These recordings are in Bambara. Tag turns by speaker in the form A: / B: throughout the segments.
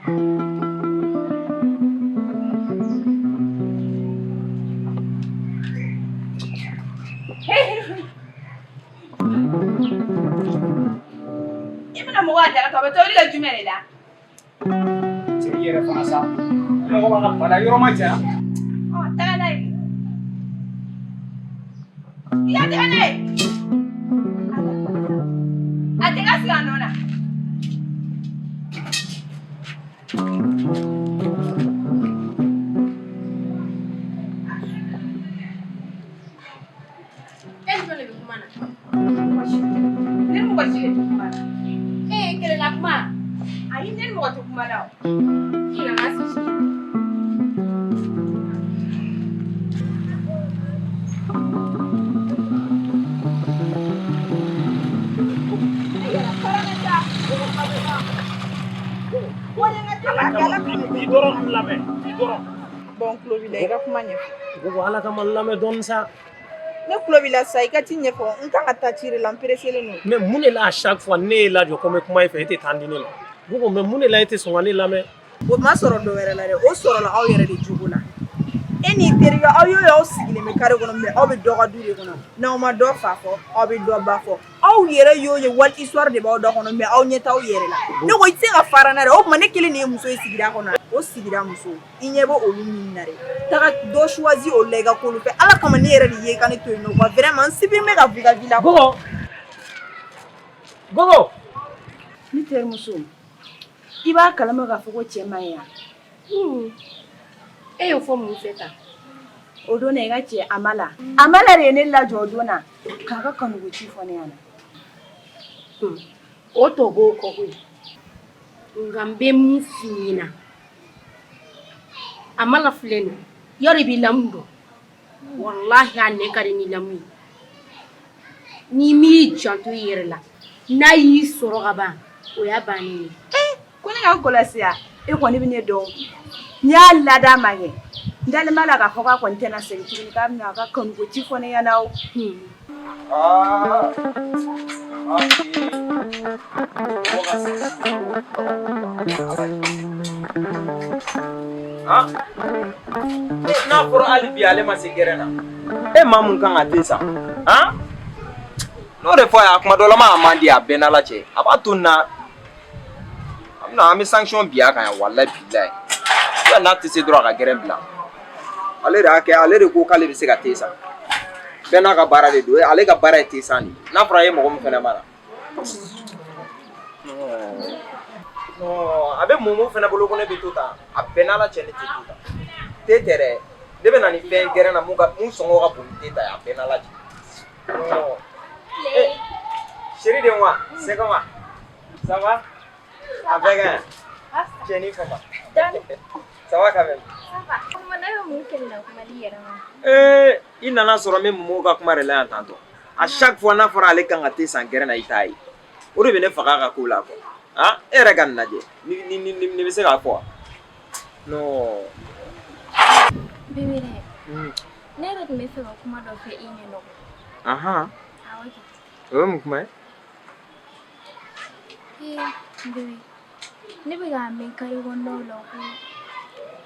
A: I bɛna mɔgɔ a daga to a bɛ tobili kɛ jumɛn de la?
B: Cɛ i yɛrɛ fana sa mɔgɔ b'a ka bana yɔrɔ ma janya.
A: Ɔ taga n'a ye. I ya taga n'a ye. A tɛ ka sigi a nɔ na.
C: E ni jɔn de bɛ kuma na?
A: Ne ni mɔgɔ si de tɛ kuma na.
C: Ee kelenna kuma.
A: Ayi ne ni mɔgɔ tɛ kuma na o.
C: I nana sisi.
B: Bi dɔrɔn lamɛn bi dɔrɔn.
A: Bon n tulo b'i la i ka kuma ɲɛfɔ.
B: Gogo ala kama n lamɛn dɔɔni sa.
A: Ne tulo b'i la sa i ka t'i ɲɛfɔ n kan ka taa ci de la n pereselen don.
B: Mais mun de la à chaque fois ne ye lajɔ ko n bɛ kuma e fɛ e tɛ temps di ne ma. Gogo mais mun de la e tɛ sɔn ka ne lamɛn.
A: O ma sɔrɔ dɔ wɛrɛ la dɛ o sɔrɔla aw yɛrɛ de jogo la. E n'i terikɛ aw y'o ye aw sigilen bɛ kare kɔnɔ mais aw bɛ dɔ ka du de kɔnɔ n'aw ma dɔ fa fɔ aw bɛ dɔ ba fɔ aw yɛrɛ y'o ye wali histoire de b'aw da kɔnɔ mais aw ɲɛ t'aw yɛrɛ la. Ne ko i tɛ se ka fara n na dɛ o tuma ne kelen de ye muso ye sigida kɔnɔ o sigida muso i ɲɛ bɛ olu min na dɛ taga dɔ choisi olu la i ka k'olu fɛ ala kama ne yɛrɛ de ye i ka ne to yen nɔ quoi vraiment n sibiri bɛ ka bɔ i ka vie la.
B: Gogo Gogo.
D: Ne terimuso i b'a kalama k'a fɔ ko cɛ man ɲi yan.
C: E y'o fɔ mun fɛ tan?
D: O don na i ka cɛ Amala Amala de ye ne lajɔ o don na k'a ka kanuko ci fɔ ne ɲɛna.
C: O tɔ b'o kɔ koyi. Nka n bɛ mun f'i ɲɛna Amala filɛ nin ye yɔrɔ i b'i lamu dɔn walahi a nɛn ka di ni lamu ye n'i m'i janto i yɛrɛ la n'a y'i sɔrɔ ka ban o y'a bannen ye.
D: Ko ne ka n kɔlɔsi ya e kɔni bɛ ne dɔn n y'a lada ma kɛ n dalen b'a la k'a fɔ k'a kɔni tɛna segin tuguni k'a bɛna a ka kanuko ci fɔ ne ɲɛna o.
B: Aa. N'a fɔra hali bi ale ma se gɛrɛn na e maa mun kan ka te san han n'o de fɔ a ye a kuma dɔ la ma a man di a bɛɛ n'ala cɛ a b'a to nin na an bɛna an bɛ sanction bin a kan yan walayi bilayi n'a tɛ se dɔrɔn a ka gɛrɛn bila ale de y'a kɛ ale de ko k'ale bɛ se ka te san bɛɛ n'a ka baara de don ale ka baara ye te san de ye n'a fɔra e mɔgɔ min fana ma na a bɛ mun fana bolo ko ne bɛ to tan a bɛɛ n'ala cɛ ne tɛ to tan te tɛ dɛ ne bɛ na ni fɛn gɛrɛn na mun ka mun sɔngɔ ka bon ni te ta ye a bɛɛ n'ala cɛ chérie de wa c'est comment ça va a bɛɛ ka ɲi cɛ ni fama ça va quand même.
E: Ça va. Kuma ne bɛ mun kɛlɛ la kumali yɛrɛ ma.
B: Ee i nana sɔrɔ n bɛ Momo ka kuma de la yan tantɔ à chaque fois n'a fɔra ale kan ka te san gɛrɛn na i t'a ye o de bɛ ne faga a ka ko la quoi ah e yɛrɛ ka nin lajɛ ni ni ni nin bɛ se k'a fɔ wa non.
E: Bébé dɛ. Ne yɛrɛ tun bɛ fɛ ka kuma dɔ fɔ e ɲɛna.
B: Ahan.
E: Awɔ kɛ.
B: O ye mun kuma ye?
E: Ee bébé ne bɛ k'a mɛn kare kɔnɔnaw la ko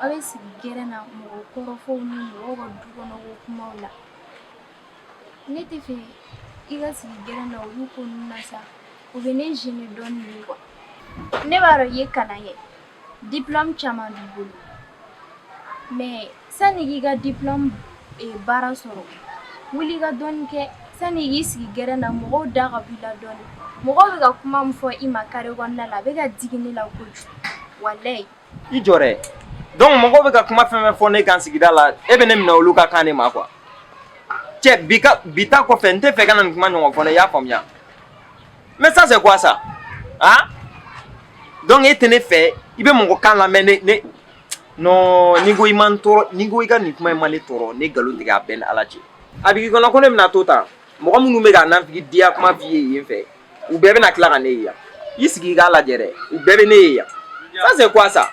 E: aw bɛ sigi gɛrɛn na mɔgɔ kɔrɔfɔw ni mɔgɔw ka du kɔnɔ ko kumaw la. Ne tɛ fɛ i ka sigi gɛrɛn na olu ko ninnu na sa o bɛ ne gêner dɔɔnin de quoi. Ne b'a dɔn i ye kalan kɛ diplôme caman b'i bolo mais sani k'i ka diplôme baara sɔrɔ wuli i ka dɔɔnin kɛ sani i k'i sigi gɛrɛn na mɔgɔw da ka bɔ i la dɔɔnin mɔgɔw bɛ ka kuma min fɔ i ma kare kɔnɔna la a bɛ ka digi ne la kojugu walayi.
B: I jɔ dɛ donc mɔgɔw bɛ ka kuma fɛn fɛn fɔ ne kan sigida la e bɛ ne minɛ olu ka kan de ma quoi cɛ bi ka bi ta kɔfɛ n tɛ fɛ ka na nin kuma ɲɔgɔn fɔ ne i y'a faamuya mais ça c'est quoi ça ah donc e tɛ ne fɛ i bɛ mɔgɔ kan lamɛn ne ne non n'i ko i ma n tɔɔrɔ n'i ko i ka nin kuma in ma ne tɔɔrɔ ne nkalon tigɛ a bɛɛ ni ala cɛ a b'i kɔnɔ ko ne bɛna to tan mɔgɔ minnu bɛ ka nafigi diya kuma f'i ye yen fɛ u bɛɛ bɛna tila ka ne ye yan i sigi i k'a lajɛ dɛ u bɛɛ bɛ ne ye yan ça c'est quoi ça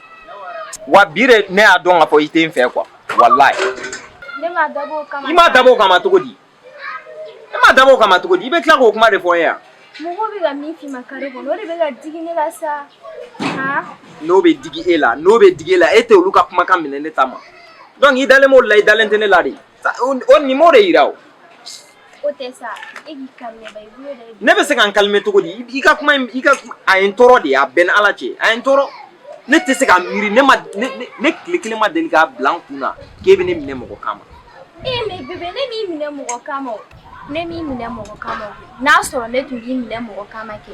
B: wa bi de ne y'a dɔn k'a fɔ i tɛ n fɛ quoi walayi.
E: Ne m'a dabɔ o kama.
B: I m'a dabɔ o kama cogo di? E m'a dabɔ o kama cogo di? I bɛ tila k'o kuma de fɔ n ye yan.
E: Mɔgɔw bɛ ka min f'i ma carré kɔnɔ o de bɛ ka digi ne la sa. Han?
B: N'o bɛ digi e la, n'o bɛ digi e la, e tɛ olu ka kumakan minɛ ne ta ma. Donc i dalen b'olu la, i dalen tɛ ne la de. O nin m'o de yira o.
E: O tɛ sa, e k'i calmer ba i bolo da i
B: Ne bɛ se ka n calmer cogo di? I ka kuma in, i ka a ye n tɔɔrɔ de, a bɛɛ ni Ala cɛ. A ye n tɔɔrɔ. Ne tɛ se ka miiri, ne ma ne ne tile kelen ma deli k'a bila n kun na k'e bɛ ne minɛ mɔgɔ kama.
E: E mais bébé, ne m'i minɛ mɔgɔ kama o. Ne m'i minɛ mɔgɔ kama o. N'a sɔrɔ ne tun b'i minɛ mɔgɔ kama kɛ,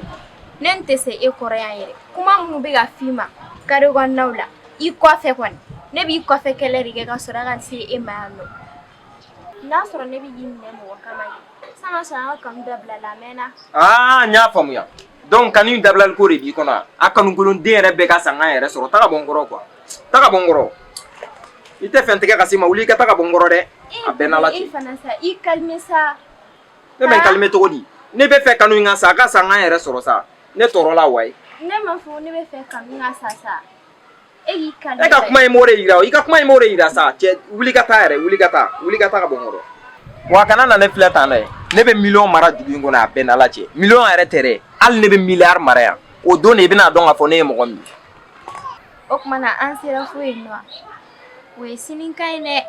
E: ne tun tɛ se e kɔrɔ yan yɛrɛ. Kuma minnu bɛ ka f'i ma carré kɔnɔnaw la, i kɔfɛ kɔni, ne b'i kɔfɛ kɛlɛ de kɛ ka sɔrɔ ka se e ma yan nɔ. N'a sɔrɔ ne bɛ k'i minɛ mɔgɔ kama kɛ, san n'a sɔrɔ an ka kanu dabila la a mɛnna.
B: Aa, n y'a faamuya. Donc kanu in dabilali ko de b'i kɔnɔ. A kanukolon den yɛrɛ bɛɛ ka sa n k'an yɛrɛ sɔrɔ. Taga bɔ n kɔrɔ quoi. Taga bɔ n kɔrɔ. I tɛ fɛn tigɛ ka se ma, wuli i ka taga bɔ n kɔrɔ dɛ. A bɛɛ n'Ala cɛ.
E: E fana sa, i calmer sa.
B: Ne bɛ n calmer cogo di? Ne bɛ fɛ kanu in ka sa, a ka sa n k'an yɛrɛ sɔrɔ sa. Ne tɔɔrɔla wa ye.
E: Ne m'a fɔ ne bɛ fɛ kanu ka sa sa. E k'i calmer.
B: E ka kuma in m'o de yira o. I ka kuma in m'o de yira sa. Cɛ, wuli ka taa yɛrɛ, wuli ka taa. Wuli ka taa ka bɔ n kɔrɔ. Wa kana na ne filɛ tan dɛ. Ne bɛ miliyɔn mara dugu in kɔnɔ a bɛɛ n'Ala cɛ. Miliyɔn yɛrɛ tɛ dɛ. Hali ne bɛ miliyari mara yan. O don de i bɛna dɔn k'a fɔ ne ye mɔgɔ min ye.
E: O tuma na an sera fo yen nɔ. O ye sinikan ye dɛ.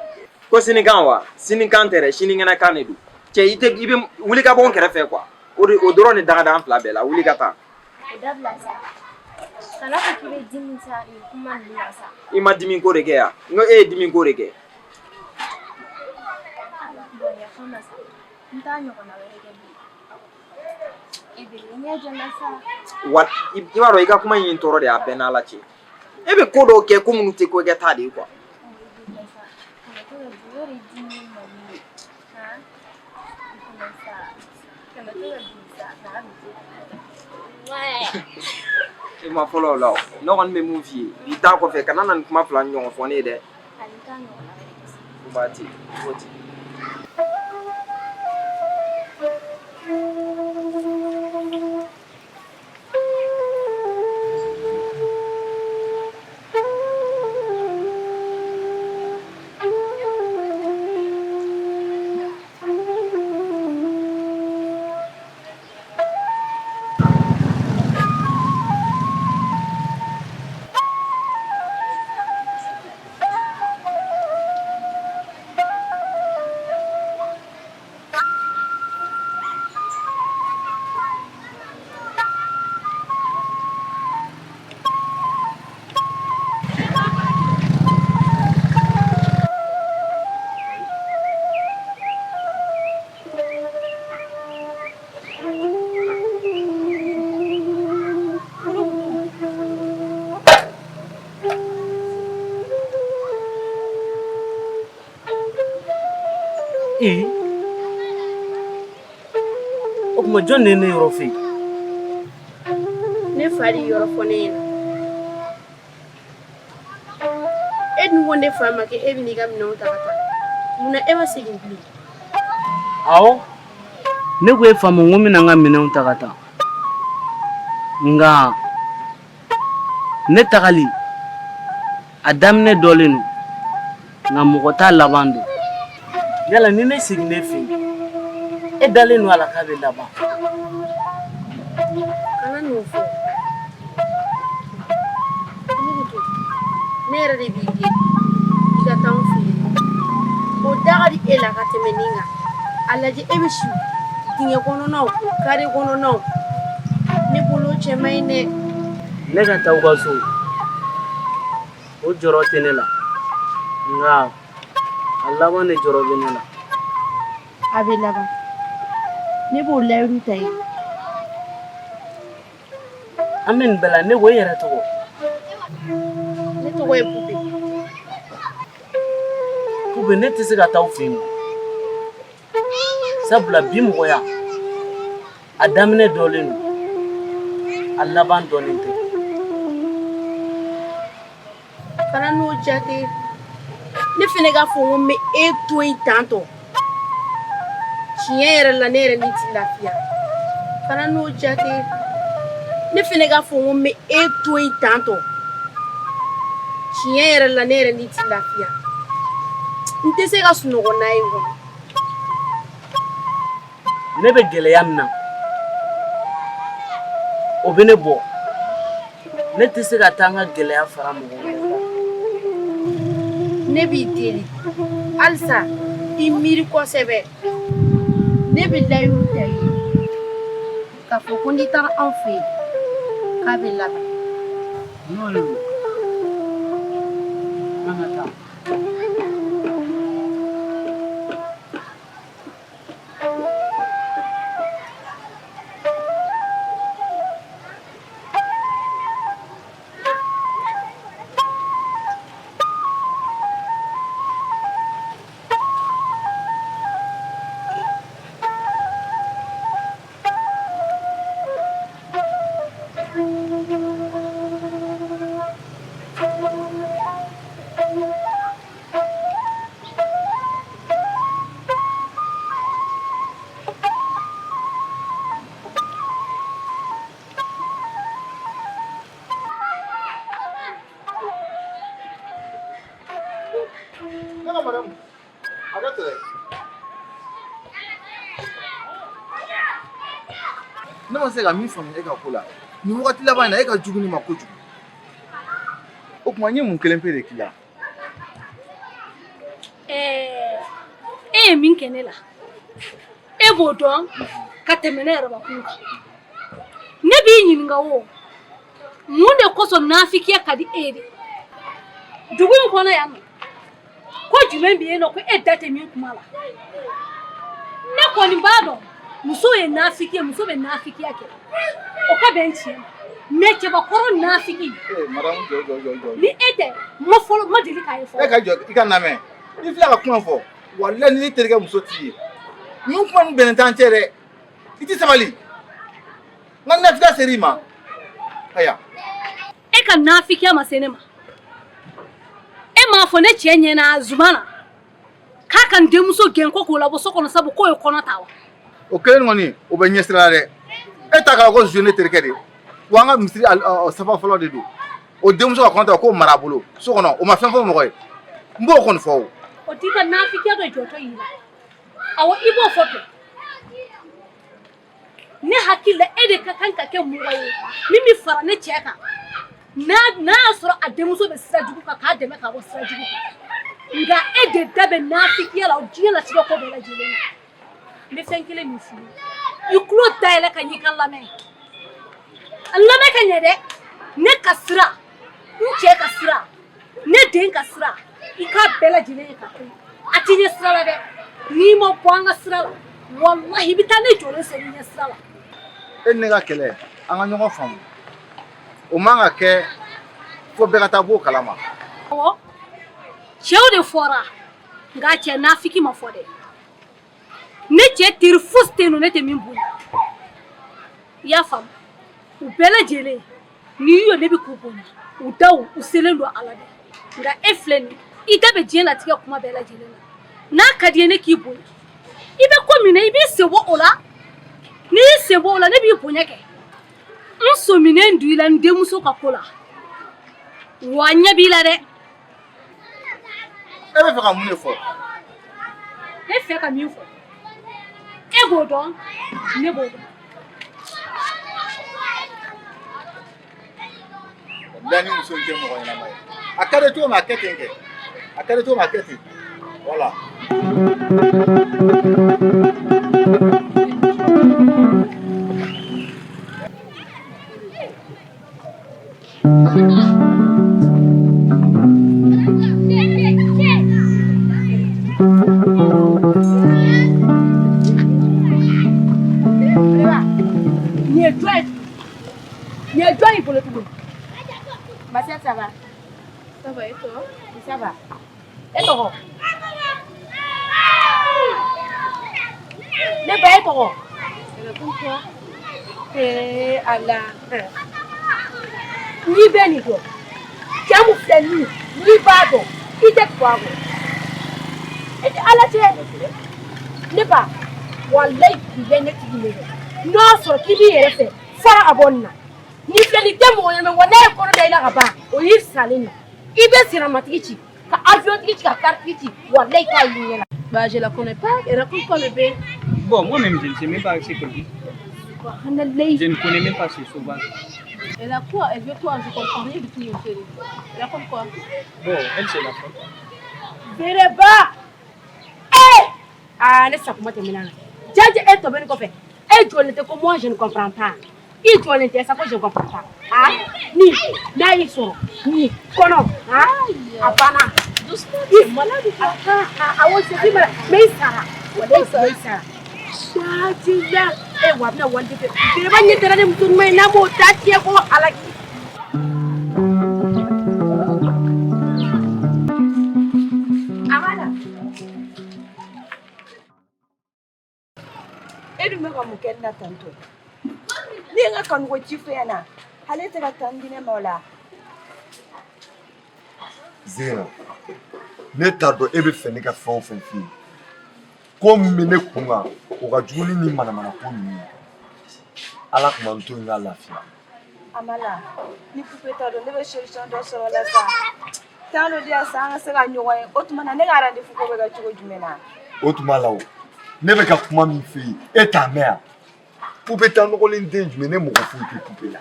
B: Ko sinikan wa? Sinikan tɛ dɛ, sinikɛnɛ kan de don. Cɛ, i tɛ i bɛ wuli ka bɔ n kɛrɛfɛ quoi. O de o dɔrɔn de da ka d'an fila bɛɛ la, wuli ka taa.
E: O dabila sa. Kana fɔ k'i bɛ dimi sa nin kuma ninnu na sa.
B: I ma dimi ko de kɛ yan? N ko e ye dimi ko de kɛ.
E: Bon, yafa n ma sa. N t'a ɲɔgɔnna wɛrɛ kɛ bilen. E bébé, i ɲɛ jɔ n na sa.
B: Wa i b'a dɔn i ka kuma in ye n tɔɔrɔ de, a bɛɛ n'Ala cɛ. E bɛ ko dɔw kɛ ko minnu tɛ ko kɛta de ye quoi. I ma fɔlɔ o la o. Ne kɔni bɛ mun f'i ye, bi ta kɔfɛ kana na nin kuma fila ɲɔgɔn fɔ ne ye dɛ. O b'a ten, o ten.
F: Ee o tuma jɔn de ye ne yɔrɔ fɛ yen?
C: Ne fa de yɔrɔ fɔ ne ɲɛna. E dun ko ne fa ma k'e bɛ n'i ka minɛnw ta ka taa. Munna e ma segin bilen?
F: Awɔ, ne ko e fa ma ko n bɛna n ka minɛnw ta ka taa. Nka ne tagali a daminɛ dɔnlen don, nka mɔgɔ t'a laban dɔn. Yala ni ne seginna e fɛ yen, e dalen don a la k'a bɛ laban?
C: Kana n'o fɔ. Ne yɛrɛ de b'i deli i ka taa n fɛ yen. O da ka di e la ka tɛmɛ nin kan. A lajɛ e bɛ si dingɛ kɔnɔnaw, kare kɔnɔnaw. Ne bolo o cɛ man ɲi dɛ.
F: Ne ka taa aw ka so, o jɔrɔ tɛ ne la, nka a laban de jɔrɔ bɛ ne la.
C: A bɛ laban. Ne b'o layidu ta i ye.
F: An bɛ nin bɛɛ la, ne ko e yɛrɛ tɔgɔ?
C: Ne tɔgɔ ye Pupe.
F: Pupe, ne tɛ se ka taa aw fɛ yen sabula bi mɔgɔya a daminɛ dɔnlen don, a laban dɔnnen tɛ.
C: Kana n'o jate. Ne fana k'a fɔ ko n bɛ e to yen tantɔ. Tiɲɛ yɛrɛ la ne yɛrɛ ni ti lafiya. Kana n'o jate. Ne fana k'a fɔ ko n bɛ e to yen tantɔ. Tiɲɛ yɛrɛ la ne yɛrɛ ni ti lafiya. N tɛ se ka sunɔgɔ n'a ye n kɔnɔ.
F: Ne bɛ gɛlɛya min na, O bɛ ne bɔ. Ne tɛ se ka taa n ka gɛlɛya fara mɔgɔ wɛrɛ kan.
C: Ne b'i deli halisa i miiri kosɛbɛ. Ne bɛ layidu ta i ye k'a fɔ ko n'i taara anw fɛ yen k'a bɛ laban.
F: N'o de don, an ka taa.
G: Ne ka madame, a ka tɛrɛ. Ne ma se ka min faamu e ka ko la nin wagati laban in na, e ka jugu ne ma kojugu. O tuma n ye mun kelen pe de k'i la?
H: Ɛɛ, e ye min kɛ ne la, e b'o dɔn ka tɛmɛ ne yɛrɛbakun kan. Ne b'i ɲininka o, mun de kosɔn nafikiya ka di e ye de dugu in kɔnɔ yan nɔ? Ko jumɛn bɛ yen nɔ ko e da tɛ min kuma la? Ne kɔni b'a dɔn muso ye nafiki ye, muso bɛ nafikiya kɛ, o ka bɛn tiɲɛ ma, mais cɛbakɔrɔ nafiki.
G: Ee madame, jɔ jɔ jɔ jɔ.
H: Ni e tɛ, ma fɔlɔ ma deli k'a ye fɔlɔ.
G: E ka jɔ, i ka lamɛn. I filɛ ka kuma fɔ, walahi ni ne terikɛ muso t'i ye, ninnu kuma ninnu bɛnnen t'an cɛ dɛ. I ti sabali, n ka nafigiya ser'i ma, aya.
H: E ka nafikiya ma se ne ma. E m'a fɔ ne cɛ ɲɛna Zumana k'a ka n denmuso gɛn ko k'o labɔ so kɔnɔ, sabu k'o ye kɔnɔ ta wa?
G: O kelen kɔni, o bɛ ɲɛsira la dɛ. E t'a kalama ko Zuye ne terikɛ de ye wa? An ka misiri safa fɔlɔ de don. O denmuso ka kɔnɔ ta k'o mara a bolo so kɔnɔ, o ma fɛn fɔ mɔgɔ ye. N b'o kɔni fɔ o.
H: O t'i ka nafikiya dɔ jɔtɔ y'i la. Awɔ, i b'o fɔ kɛ. Ne hakili la, e de ka kan ka kɛ mɔgɔ ye min bɛ fara ne cɛ kan, n'a y'a sɔrɔ a denmuso bɛ sira jugu kan, k'a dɛmɛ k'a bɔ sira jugu kan. Nka e de da bɛ nafikiya la o diɲɛ latigɛ ko bɛɛ lajɛlen na. N bɛ fɛn kelen min f'i ye, i tulo dayɛlɛ ka ɲɛ, i ka lamɛn, a lamɛn ka ɲɛ dɛ. Ne ka sira, n cɛ ka sira, ne den ka sira, i k'a bɛɛ lajɛlen ye k'a to yen. A t'i ɲɛ sira la dɛ. N'i ma bɔ an ka sira la, walahi i bɛ taa ne jɔlen sɔrɔ i ɲɛ sira la.
G: E ni ne ka kɛlɛ, an ka ɲɔgɔn faamu, o man ka kɛ fo bɛɛ ka taa b'o kalama.
H: Awɔ, cɛw de fɔra, nka cɛ nafiki ma fɔ dɛ. Ne cɛ teri fosi tɛ yen nɔ ne tɛ min bonya, i y'a faamu? U bɛɛ lajɛlen, n'i y'u ye ne bɛ k'u bonya, u daw u selen don a la dɛ. Nka e filɛ nin ye, i da bɛ diɲɛ latigɛ kuma bɛɛ lajɛlen na. N'a ka di ye ne k'i bonya, i bɛ ko min na, i b'i sen bɔ o la. N'i y'i sen bɔ o la, ne b'i bonya kɛ. N sɔminen don i la n denmuso ka ko la, wa ɲɛ b'i la dɛ.
G: E bɛ fɛ ka mun de fɔ?
H: Ne fɛ ka min fɔ, e b'o dɔn, ne b'o dɔn.
G: Walahi ni muso in tɛ mɔgɔ ɲɛnama ye. A ka di cogo min, a kɛ ten kɛ. A ka di cogo min, a kɛ ten. Voilà.
C: Nin ye jɔn ye? Nin ye jɔn y'i bolo tuguni? Ma sœur, ça va? Ça va, et toi? Ça va. E tɔgɔ? Ne ba, e tɔgɔ? Pourquoi? Ee Ala. N'i bɛ nin dɔn, cɛ mun filɛ nin ye, n'i b'a dɔn, i tɛ tugu a kɔ. E tɛ Ala cɛ. Ne ba, walayi bilayi ne tigi ne dɔn. N'o y'a sɔrɔ k'i b'i yɛrɛ fɛ, fara ka bɔ nin na. Nin filɛ nin tɛ mɔgɔ ɲɛnama wa n'a ye kɔnɔ da i la ka ban, o y'i salen ye. I bɛ siramatigi ci, ka avion tigi ci, ka car tigi ci, walayi k'a y'i ɲɛ la.
I: Bah, je la connais pas. Elle raconte quoi, bébé?
J: Bon, moi-même, je ne sais même pas ce qu'elle dit.
C: Subhanallah.
I: Je ne connais même pas ce sauvage.
H: Elle a quoi? Elle veut quoi? Je comprends rien du tout, mon chéri. Elle raconte quoi?
I: Bon, elle, c'est la femme.
C: Bereba! Eh! Ah, ne sa kuma tɛmɛna na. Jaja e tɔ bɛ ne kɔfɛ. E jɔlen tɛ ko moi je ne comprends pas. I jɔlen tɛ sa ko je ne comprends pas. Ah, ni n'a y'i sɔrɔ ni kɔnɔ ah a banna.
H: Doucement, tu es malade ou quoi?
C: Ah, awɔ je suis malade mais i sara. Walayi i sara. Jaja e wa bɛna wali de Bereba ɲɛ tɛra ni muso ɲuman ye n'a m'o ta tiɲɛ ko halaki. Amala.
D: E dun bɛ ka mun kɛ ne na tantɔ? Ne ye n ka kanuko ci f'e ɲɛna, ale tɛ ka temps di ne ma o la.
J: Zena, ne t'a dɔn e bɛ fɛ ne ka fɛn o fɛn f'i ye. Ko min bɛ ne kun kan, o ka jugu ni nin manamana ko ninnu ye. Ala tun b'an to yen ka lafiya.
D: Amala, ni pupe t'a dɔn ne bɛ solution dɔ sɔrɔ o la sa. Temps dɔ di yan sa an ka se ka ɲɔgɔn ye. O tuma na ne ka rendez-vous ko bɛ kɛ cogo jumɛn na?
J: O tuma la o, ne bɛ ka kuma min f'i ye, e t'a mɛn yan. Pupe ta nɔgɔlen den jumɛn, ne mɔgɔ foyi tɛ pupe la.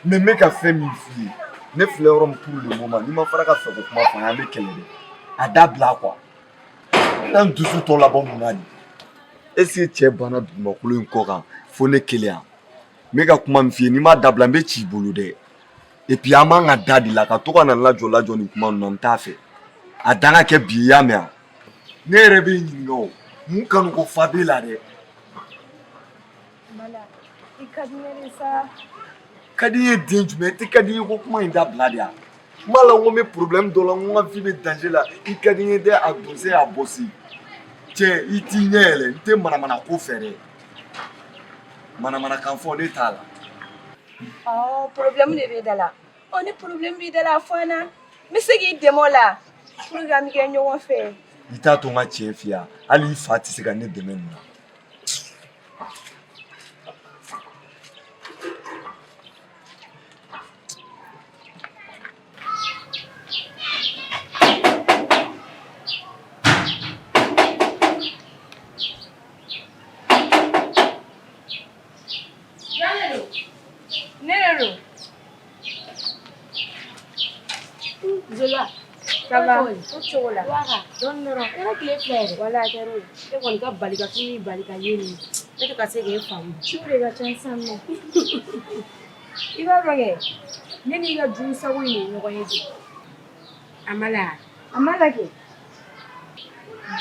J: Mais n bɛ ka fɛn min f'i ye, ne filɛ yɔrɔ min pour le moment, n'i ma fara ka fɛ ko kuma fɔ an ye, an bɛ kɛlɛ dɛ. A dabila quoi. N'an dusu tɔ labɔ mun na de? Est ce que cɛ banna dugumakolo in kɔ kan fo ne kelen yan? N bɛ ka kuma min f'i ye, n'i m'a dabila n bɛ ci i bolo dɛ. Et puis an man ka da de la ka to ka na lajɔ lajɔ nin kuma ninnu na, n t'a fɛ. A dan ka kɛ bi ye, i y'a mɛn wa? Ne yɛrɛ b'i ɲininka o, mun kanu ko fa b'e la dɛ?
D: Amala, i ka di ne de sa.
J: Ka di n ye den jumɛn? I tɛ ka di n ye ko kuma in dabila de wa? N b'a la n ko n bɛ problème dɔ la, n ko n ka vie bɛ danger la, i ka di n ye dɛ, a don se a bɔ se. Cɛ, i t'i ɲɛ yɛlɛ, n tɛ manamana ko fɛ dɛ. Manamanakan fɔ ne t'a la.
D: Ɔ problème de b'e da la. Ɔ ni problème b'i da la, a fɔ an na. N bɛ se k'i dɛmɛ o la pour que an bɛ kɛ ɲɔgɔn fɛ.
J: I t'a to n ka tiɲɛ f'i ye wa? Hali i fa tɛ se ka ne dɛmɛ nin na.
A: Ne de don.
C: Zola.
A: Ça va? O cogo la.
C: Dɔɔni dɔrɔn. Kɛra tile fila yɛrɛ. Wala a kɛra o ye. E kɔni ka bali ka tunu bali ka ye nin. Ne tɛ ka se k'e faamu.
E: Ciw de ka ca sisan nɔ.
A: I b'a dɔn kɛ, ne n'i ka jugu sago in de ye ɲɔgɔn ye bi.
C: Amala.
A: Amala kɛ.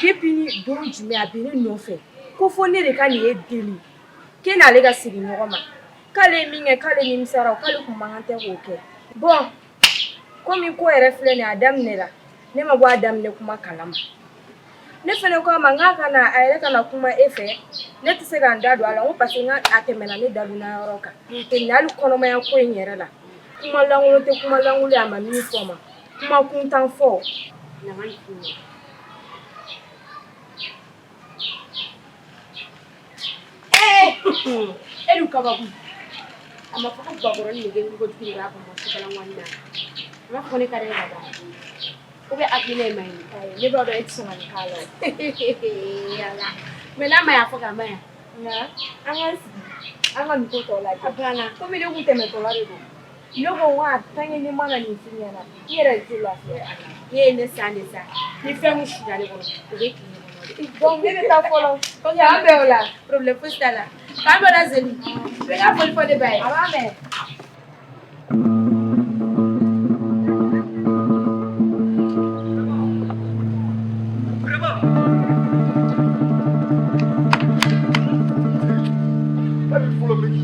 A: Depuis ni don jumɛn a bɛ ne nɔfɛ ko fo ne de ka nin ye deli k'e n'ale ka segin ɲɔgɔn ma, k'ale ye min kɛ k'ale nimisara o, k'ale kun man kan tɛ k'o kɛ. Bon, komi ko yɛrɛ filɛ nin ye a daminɛra, ne ma bɔ a daminɛ kuma kalama. Ne fɛnɛ ko a ma n k'a ka na, a yɛrɛ ka na kuma e fɛ, ne tɛ se ka n da don a la, n ko parce que n ka a tɛmɛna ne dadonna yɔrɔ kan. Hali kɔnɔmaya ko in yɛrɛ la, kuma lankolon tɛ kuma lankolon ye, a ma min fɔ ma, kuma kuntan fɔ.
C: Na ka nin f'u ɲɛna. E dun kabako. A ma fɔ ko bakɔrɔnin de bɛ kojugu de b'a kɔnɔ sukalaŋɔni na. A b'a fɔ ko ne ka di e ka ban. Ou bien hakilina ye ma ɲi.
A: Ayi, ne b'a dɔn e tɛ sɔn ka nin k'a la o.
C: Yala. Mais n'a ma ɲi a fɔ k'a ma ɲi.
A: Nka an k'an sigi, an ka nin ko tɔ lajɛ.
C: A banna.
A: Komi ne kun tɛmɛtɔla de don. Ne ko n ko a tant que ne ma na nin f'i ɲɛna, n yɛrɛ tɛ lafiya.
C: Ne ye ne san de sa. Ni fɛn min sira ne kɔnɔ, o bɛ tile kɔnɔ de.
A: Donc ne bɛ taa fɔlɔ. K'an bɛn o la.
C: Problème fosi t'a la. K'an bɛn o la Zeli. Bɛɛ ka foli fɔ ne ba ye.
A: A b'a mɛn.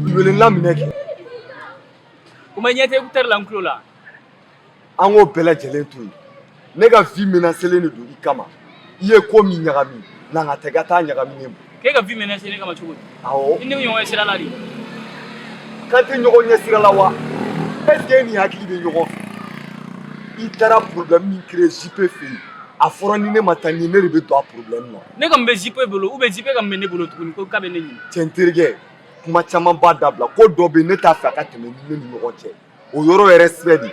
J: I wele n laminɛ kɛ.
I: O ma ɲɛ tɛ écouteur la n tulo la.
J: An k'o bɛɛ lajɛlen to yen. Ne ka vie menacelen de don i kama. I ye ko min ɲagami, na n ka taa i ka taa ɲagami ne ma.
I: K'e ka vie menacé ne kama cogo di?
J: Awɔ.
I: I ni ne bɛ ɲɔgɔn ye sira la de.
J: K'an tɛ ɲɔgɔn ɲɛ sira la wa? Est ce que e ni hakili bɛ ɲɔgɔn fɛ? I taara problème min créer JP fɛ yen, a fɔra ni ne ma taa ni ne de bɛ don a problème na.
I: Ne ka mun bɛ JP bolo ou bien JP ka mun bɛ ne bolo tuguni ko k'a bɛ ne ɲini.
J: Cɛ n terikɛ, kuma caman b'a dabila, ko dɔ bɛ yen ne t'a fɛ a ka tɛmɛ ni ne ni ɲɔgɔn cɛ. O yɔrɔ yɛrɛ sɛbɛ de.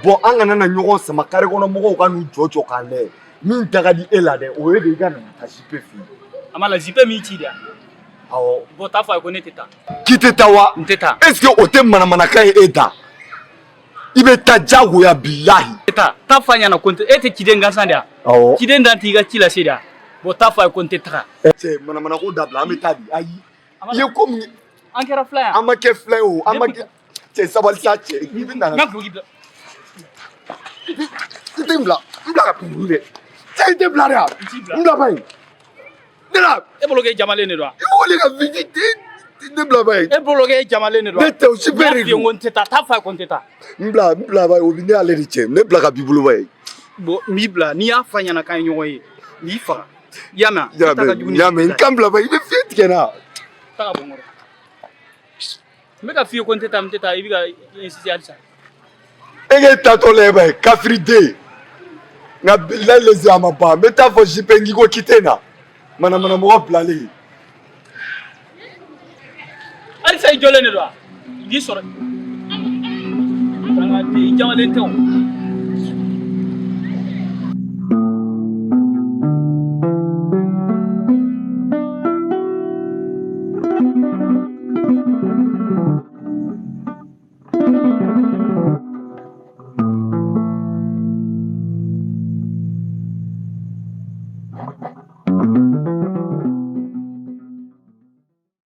J: Bon, an kana na ɲɔgɔn sama carré kɔnɔ mɔgɔw ka n'u jɔ jɔ k'an lajɛ. Min da ka di e la dɛ, o ye de i ka na taa JP fɛ yen.
I: A ma la JP min ci de.
J: Awɔ.
I: Bon, taa fɔ a ye ko ne tɛ taa.
J: K'i tɛ taa wa?
I: N tɛ taa.
J: Est ce que o tɛ manamanakan ye e da? I bɛ taa diyagoya, bilahi.
I: N tɛ taa. Taa fɔ a ɲɛna ko n tɛ. E tɛ ciden gansan de ye wa?
J: Awɔ.
I: Ciden dan t'i ka ci lase de wa? Bon, taa fɔ a ye ko n tɛ taga.
J: Cɛ, manamanako dabila, an bɛ taa di. Ayi. I ye ko min.
I: An kɛra fila yan.
J: An ma kɛ fila ye o, an ma kɛ. Cɛ, sabali sa cɛ, i bɛ na.
I: N ka duloki bila.
J: I tɛ n bila, n bila ka kunun dɛ. Cɛ, i tɛ bila de wa? N bila ba ye. Ne la.
I: E bolo k'e jamalen de don wa?
J: I wele ka viti ne bila ba ye.
I: E bolo k'e jamalen de don wa?
J: Ne tɛ o, super de
I: don. N y'a f'i ye ko n tɛ taa, taa fɔ a ye ko n tɛ taa.
J: N bila ba ye, o bɛ ne ale de cɛ. Ne bila ka b'i bolo ba ye.
I: Bon, n b'i bila, n'i y'a f'a ɲɛna k'an ye ɲɔgɔn ye, n b'i faga. I y'a mɛn wa?
J: Y'a mɛn, y'a mɛn, n kan bila ba ye, i bɛ fiɲɛ tigɛ n na.
I: Taa ka bɔ n kɔrɔ. N bɛ ka f'i ye ko n tɛ taa, n tɛ taa, i bɛ ka insister halisa.
J: E k'e tatɔ la e ba ye kafiriden. Nka bilahi lezi a ma ban. N bɛ taa fɔ JP n k'i ko k'i tɛ na. Manamana mɔgɔ bilalen.
I: Halisa i jɔlen de don wa? N k'i sɔrɔ. Dangaden, i jamalen tɛ o.